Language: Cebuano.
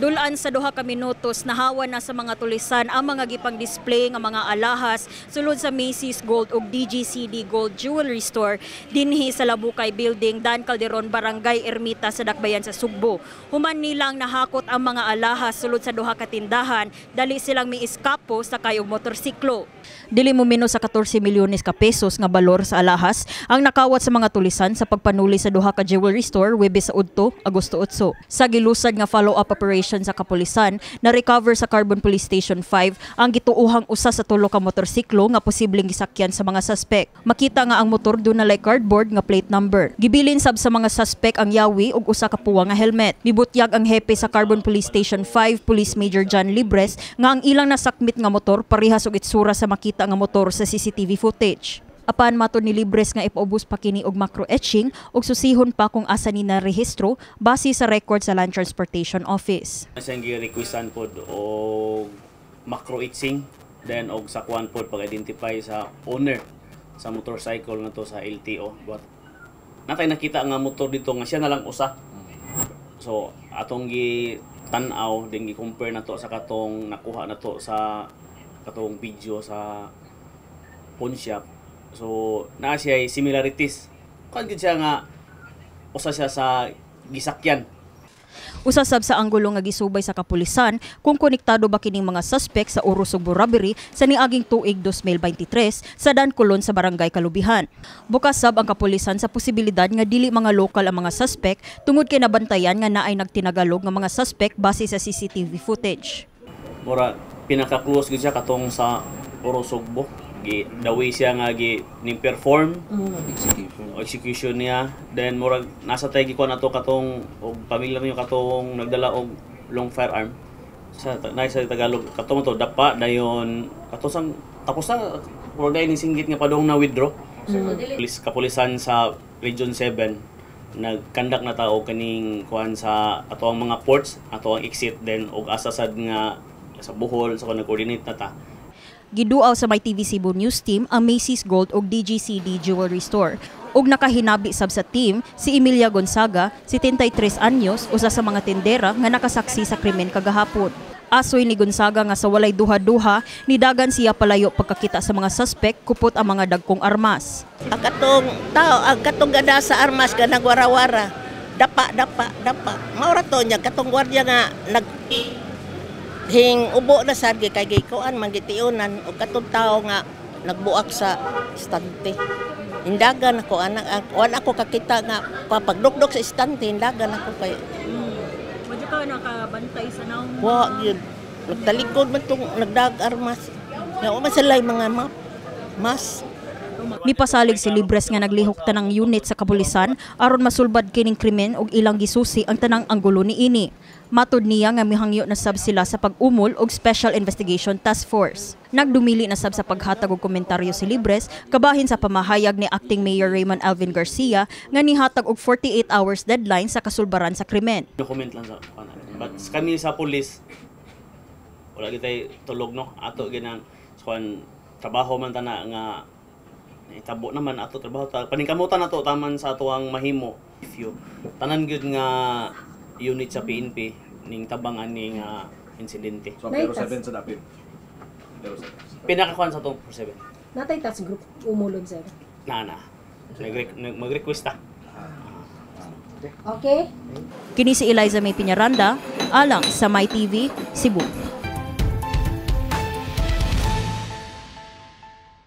Dulaan sa 2 ka minutos, nahawa na sa mga tulisan ang mga gipang display nga mga alahas sulod sa Macy's Gold ug DGCD Gold Jewelry Store dinhi sa Labukay Building, Dan Calderon, Barangay Ermita sa Dakbayan sa Sugbo. Human nilang nahakot ang mga alahas sulod sa duha ka tindahan, dali silang miiskapo sakay og motorsiklo. Dili mo menos sa 14 milyones ka pesos nga balor sa alahas ang nakawat sa mga tulisan sa pagpanuli sa duha ka jewelry store Webes sa udto, Agosto 8. Sa gilusad nga follow-up operation sa kapulisan, na-recover sa Carbon Police Station 5 ang gituohang usa sa tulo ka motorsiklo nga posibleng gisakyan sa mga suspect. Makita nga ang motor dunay cardboard nga plate number. Gibilin sab sa mga suspect ang yawi ug usa ka puwa nga helmet. Mibutyag ang hepe sa Carbon Police Station 5, Police Major John Libres, nga ang ilang nasakmit nga motor parehas og itsura sa makita nga motor sa CCTV footage. Apan matod ni Libres nga ipaubos pa kini og macro etching ug susihon pa kung asa ni narehistro base sa record sa Land Transportation Office. Siyang gi-requestan pod og macro etching, then og sa kuan pod, pag-identify sa owner sa motorcycle nga to sa LTO. But natay nakita nga motor dito nga siya na lang usa. So atong gi tan-aw din, gi-compare nato sa katong nakuha nato sa katong video sa pawn shop. So naa siya similarities. Kuan gid siya nga usa siya sa gisakyan. Usa sab sa anggulo nga gisubay sa kapulisan kung konektado ba kining mga suspect sa Oro Sugbo robbery sa niaging tuig 2023 sa Dan Colon sa Barangay Kalubihan. Bukas sab ang kapulisan sa posibilidad nga dili mga lokal ang mga suspect tungod kay nabantayan nga naay nagtinagalog nga mga suspect base sa CCTV footage. Mura pinaka-close gid siya katong sa Oro Sugbo. Gi the way siya nga gi ning perform execution. Execution niya, then murag nasa tay gikuan ato katong og pamilya niyo katong nagdala og long firearm sa na sa Tagalog katong to dapa dayon kato sang tapos na, murag dayon ning singgit nga padung na withdraw. Police, kapulisan sa Region 7, nagkandak na tao kaning kuan sa ato ang mga ports, ato ang exit, then og asa sad nga sa Bohol sa kuan, coordinate na ta. Giduaw sa MyTV Cebu News Team ang Macy's Gold ug DGCD Jewelry Store. Ug nakahinabi sab sa team si Emilia Gonzaga, 73 anyos, usa sa mga tendera nga nakasaksi sa krimen kagahapon. Asoy ni Gonzaga nga sa walay duha-duha, nidagan siya palayo pagkakita sa mga suspect kupot ang mga dagkong armas. Ang katong tao, ang katong gada sa armas ka nagwara-wara. Dapa, dapa, dapa. Maura to niya katong gwardiya nga nag hing ubo na sad kay gikuan man gitiunan og katong tao nga nagbuak sa istante. Hindagan ako anak, wala ako kakita nga pagdukdok sa istante, hindagan ako kay Wadyo ka nakabantay sa naong? Wa gyud. Nagtalikod man tong nagdag armas. Nga wa man sila mga map mas. Mipasalig si Libres nga naglihok tanang unit sa kapulisan aron masulbad kining krimen ug ilang gisusi ang tanang anggulo niini. Matod niya nga mihangyo na sab sila sa pag-umol og Special Investigation Task Force. Nagdumili na sab sa paghatag og komentaryo si Libres kabahin sa pamahayag ni Acting Mayor Raymond Alvin Garcia nga nihatag og 48 hours deadline sa kasulbaran sa krimen. No comment lang sa kuan. But kami sa police, wala kitay tulog, no, ato ginang kuan, trabaho man tana nga itabo naman ato trabaho ta, paningkamutan nato taman sa ato ang mahimo. If you tanan gyud nga unit sa PNP ning tabang ani nga insidente. So, pero 7 sa dapit. Pero 7. Pinakakuan sa atong 7. Natay task group umulon, sir? Na na mag-request ta. Okay? Kini si Eliza May Piñaranda, alang sa MyTV, Cebu.